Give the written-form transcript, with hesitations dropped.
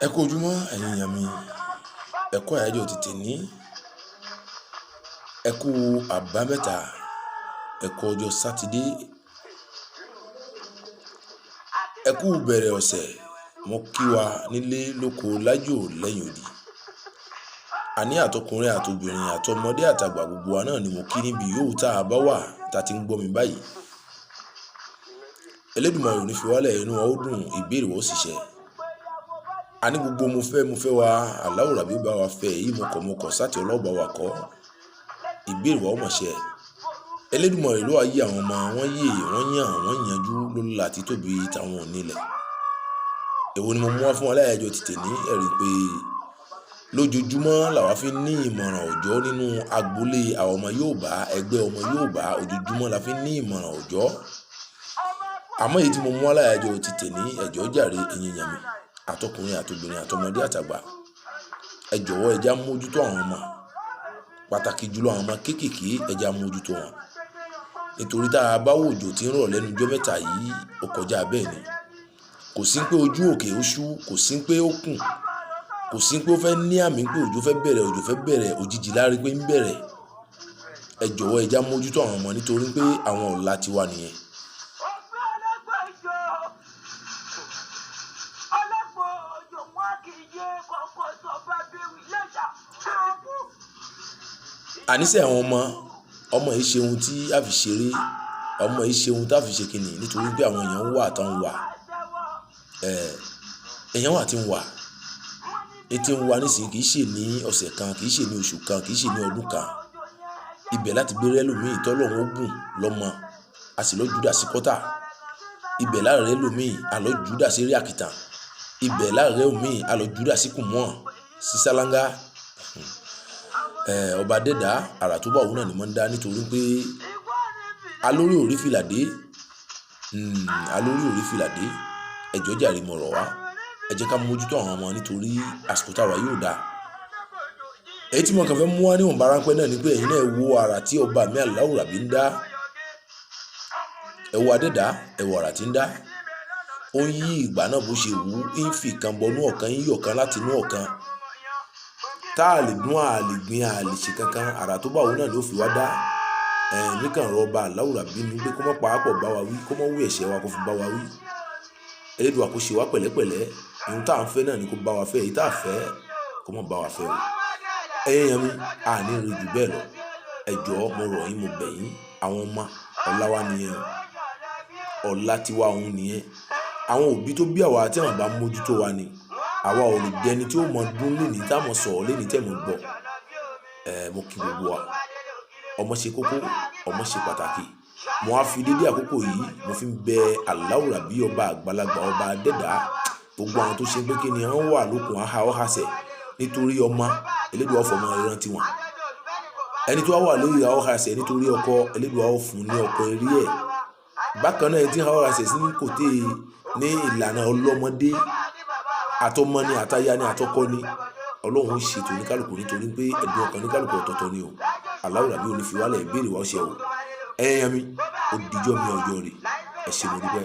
Ẹ kú ojúmọ́ ẹ̀yin èèyàn mi, ẹ kú àyájọ́ ti tèní, ẹ kú àbámẹ́ta, ẹ kú ọjọ́ Sátidé, ẹ kú bẹ̀rẹ̀ ọ̀sẹ̀. Mo kí wa nílé lóko lájò lẹ́yìn odi. Àní àtọkùnrin àtobìnrin àtọmọdé àtàgbà gbogbo wa náà ni mo kí níbi yòówù tá a bá wà tá a ti ń gbọ́ mi báyìí. Elédùmarè ò ní fi wálẹ̀, inú wa ó dùn, ìbéèrè wa ó sì ṣẹ. Àní gbogbo mo fẹ́ mo fẹ́ wa, Aláwò Ràbí bá wa fẹ́ èyí, mo kọ̀ mo kọ̀ sátì ọlọ́ọ̀bá wa kọ́, ìbéèrè wa ó mọ̀ ṣẹ. Elédùmarè ló wá yí àwọn ọmọ wọn, yè wọ́n, yàn wọ́n, yanjú ló láti tóbi táwọn ò nílẹ̀. Èwo ni mo mú wá fún wa láyàjọ ti tèní? Ẹ̀rí pé lójoojúmọ́ làwa fi ń ní ìmọ̀ràn òòjọ́ nínú agboolé àwọn ọmọ Yorùbá, ẹgbẹ́ ọmọ Yorùbá, ojoojúmọ́ la fi ń ní ìmọ̀ràn òòjọ́. Àmọ́ èyí tí mo mú wá láyàjọ ti tèní, ẹ̀jọ́ jàre, ẹ̀yin èèyàn mi, àtọkùnrin àtobìnrin àtọmọdé àtàgbà, ẹ jọ̀wọ́ ẹ já mójútó àwọn ọmọ, pàtàkì jùlọ àwọn ọmọ kéékèèké, ẹ já mójútó wọn. Nítorí tá a bá wòjò tí ń rọ̀ lẹ́nu ijọ́ mẹ́ta yìí, ó kọjá bẹ́ẹ̀ ni. Kò sí pé ojú òkè ó ṣú, kò sí pé ó kùn, kò sí pé ó fẹ́ ní àmì pé òjò fẹ́ bẹ̀rẹ̀, òjò fẹ́ bẹ̀rẹ̀, òjijì lárí pé ń bẹ̀rẹ̀. Ẹ jọ̀wọ́ ẹ já mójútó àwọn ọmọ nítorí pé àwọn ọ̀la tiwa nìyẹn. Àníṣe àwọn ọmọ, ọmọ yìí ṣe ohun tí a fi ṣeré, ọmọ yìí ṣe ohun tí a fi ṣe kìnnì, nítorí pé àwọn èèyàn wà tán wà. Èèyàn wà tí ń wà. Ètí ń wà nísìnyí kì í ṣe ní ọ̀sẹ̀ kan, kì í ṣe ní oṣù kan, kì í ṣe ní ọdún kan. Ibẹ̀ láti gbé rẹ́lòmíì tọ́lọ́run ó bùn lọ́mọ, a sì lọ júdà sí kọ́tà. Ibẹ̀ láàrẹ́ ẹlòmíì, a lọ júdà sí eré àkìtàn. Ibẹ̀ láàrẹ́ òmíì, a lọ júdà sí kùmọ̀ọ́, sí sálángá. Ọba dẹ́dà, àrà tó bá òun náà ni mò ń dá, nítorí pé alórí ò rí fìlà dé. Alórí ò rí fìlà dé. Ẹ jọ̀ọ́ jàre, mo rọ̀ wá. Ẹ jẹ́ ká mójútó àwọn ọmọ nítorí àsìkò táwa yóò dáa. Èyí tí mo kàn fẹ́ mú wá níwọ̀nba ráńpẹ́ náà ni pé ẹ̀yin náà wo àrà tí ọba mi Aláwò Ràbí ń dá. Ẹ wo adẹ́dà, ẹ wo àrà tí ń dá. Ó ń yí ìgbà náà bó ṣe wù ú, ń fi ìkan bọnú ọ̀kan, ń yọ̀ kan láti inú ọ̀kan. Tá a lè dún, a lè gbin, a lè ṣe kankan, àrà tó bá òun náà ló fi wá dá. Níkàn rọ ọba Aláwò Ràbí ni pé kó má pawápọ̀ bá wa wí, kó má wí ẹ̀ṣẹ̀ wa kó fi bá wa wí. Elédùà kó ṣe wá pẹ̀lẹ́pẹ̀lẹ́. Ohun tá à ń fẹ́ náà ni kó bá wa fẹ́, èyí tá a fẹ́ kó má bá wa fẹ́ o. Ẹ̀yin èèyàn mi, a ní rí ju bẹ́ẹ̀ lọ. Ẹ jọ̀ọ́ mo rọ̀ yín, mo bẹ̀ yín. Àwọn ọmọ ọ̀la wa nìyẹn. Ọ̀la tiwa òun nìyẹn. Àwọn òbí tó bí àwa tí àwọn bá mójútó wa ni, àwa ò lè dẹni tí ó mọ dún léni tá a mọ sọ̀rọ̀ léni tí ẹ̀ mọ̀ gbọ́. Mo kí gbogbo wa. Ọmọ ṣe kókó, ọmọ ṣe pàtàkì. Mo á fi dédé àkókò yìí, mo fi ń bẹ Aláwò Ràbí, ọba àgbàlagbà, ọba adẹ́dà, gbogbo àwọn tó ṣe pé kí ni wọ́n wà lókun aha ọ̀hásẹ̀ nítorí ọmọ, Elédùà ó fọmọ ìrántí wọn. Ẹni tó wà lórí ọ̀hásẹ̀ nítorí ọkọ, Elédùà ó fún ní ọkọ eré ẹ̀. Bákan náà, ẹni tí ọ̀hásẹ̀ sí ní kòtè ní ìlànà ọlọ́mọdé, àtọmọ ni, àtaya ni, àtọkọ ni, Ọlọ́run ó ṣètò oníkálukú nítorí pé ẹ̀dùn ọkàn oníkálukú ọ̀tọ̀ọ̀tọ̀ ni o. Aláwò Ràbí ò ní fi wálẹ̀, ìbéèrè wa ó ṣẹ o. Ẹ̀yin èèyàn mi, ó dijọ́ mi ọjọ́ rè. Ẹ ṣé, mo dúpẹ́.